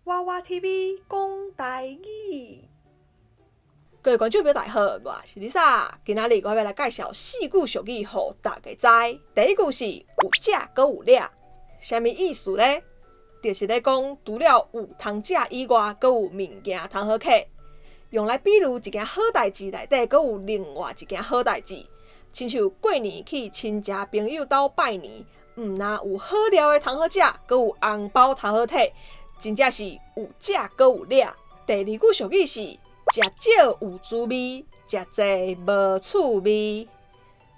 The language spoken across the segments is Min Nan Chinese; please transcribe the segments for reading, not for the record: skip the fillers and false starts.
娃娃 TV 講台語。各位觀眾朋友大家好，我是 Lisa，今仔日我欲來介紹四句俗語予大家知。第一句是有食閣有掠，啥物意思咧？就是咧講，除了有通食以外，閣有物件通好揢。用來比喻一件好代誌內底，閣有另外一件好代誌。親像過年去親戚朋友兜拜年，毋但有好料的通好食，閣有紅包通好提，真正是有食閣有掠。第二句俗語是食少有滋味，食濟無趣味。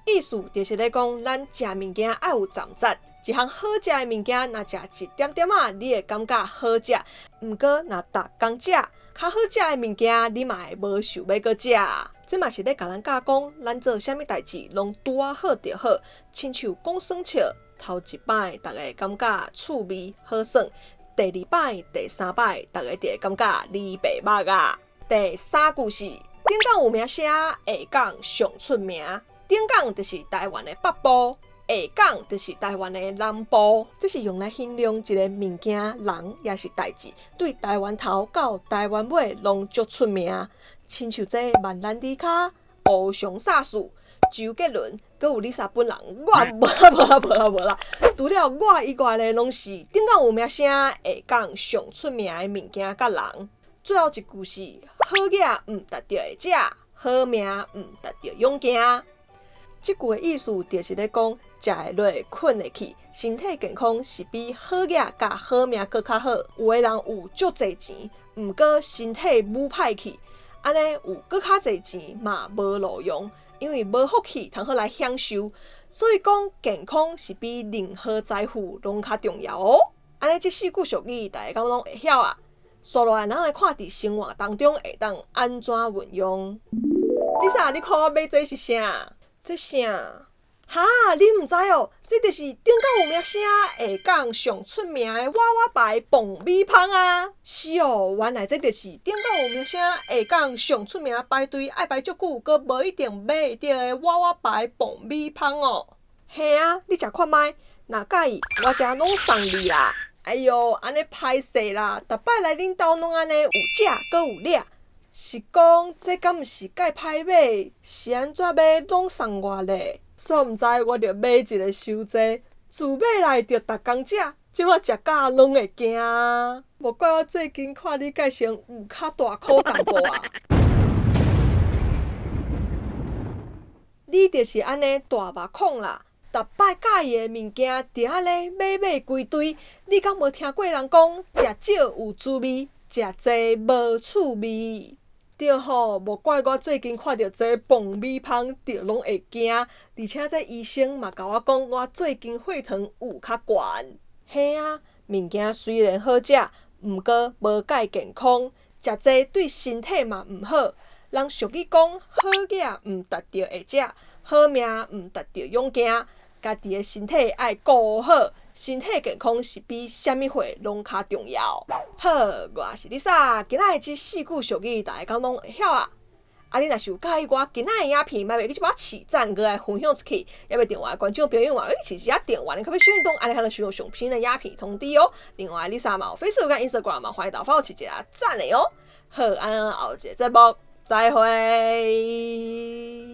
意思就是咧講，咱食物件愛有站節，一項好食的物件，若食一點點仔，你會感覺好食；毋過若逐工食，較好食的物件，你嘛會無想欲閣食。這嘛是咧共咱教講，咱做啥物代誌攏拄仔好就好。親像講耍笑，頭一擺逐家會感覺趣味好耍，第二擺、第三擺，逐家就會感覺你白目啊。第三句是頂港有名聲，下港上出名。頂港就是台灣的北部，下港就是台灣的南部。這是用來形容一个物件、人抑是代誌，對台灣頭到台灣尾攏足出名。親像這萬蘭迪卡、烏熊煞事、周杰倫，閣有 Lisa 本人，我無啦無啦無啦無啦。除了我以外咧，攏是頂港有名聲、下港上出名的物件佮人。最後一句是好額毋值著會食，好命毋值著勇行。這句的意思就是咧講，食會落、睏會去，身體健康是比好額佮好命閣較好。有的人有足濟錢，毋過身體母歹去。按呢有閣較濟錢嘛無路用，因為無福氣通好來享受。所以講健康是比任何財富攏較重要哦。按呢這四句俗語，大家敢攏會曉啊？紲落來，咱來看佇生活當中會當按怎運用。Lisa，你看我買這是啥？這啥？哈，你毋知哦？這就是頂港有名聲、下港上出名的娃娃牌爆米香啊！是哦，原來這就是頂港有名聲、下港上出名排隊愛排足久，閣無一定買會著的娃娃牌爆米香哦。嘿啊，你食看覓，若佮意，我遮攏送你啦。哎喲，按呢歹勢啦，逐擺來恁兜攏按呢有食閣有掠，是講這敢毋是蓋歹買？是按怎欲攏送我咧？煞毋知我著買一个傷濟，自買來就逐工食，這馬食甲攏會驚。無怪我最近看你改成有較大箍淡薄啊！你就是按呢大目孔啦，逐擺佮意的物件，就按呢買買規堆。你敢無聽過人講，食少有滋味，食濟無趣味？對吼，無怪我最近看著這爆米香就攏會驚，而且這醫生嘛共我講，我最近血糖有較懸。嘿啊，物件雖然好食，毋過無蓋健康，食濟對身體嘛毋好。人俗語講，好額毋值著會食，好命毋值著勇行。家己的身體愛顧好，身體健康是比啥物貨攏較重要。好，我是 Lisa，今仔的這四句俗語，大家敢攏會曉啊？啊，你若是有佮意我今仔的影片，莫袂記這擺起讚，閣來分享出去，猶袂另外觀眾朋友嘛，欲起一下訂閱，你可欲小鈴鐺，按呢才能收到上新的影片通知哦。另外，Lisa 嘛有 Facebook 佮 Instagram 嘛，歡迎大家follow 一下讚的哦。好，按呢後一個節目再會。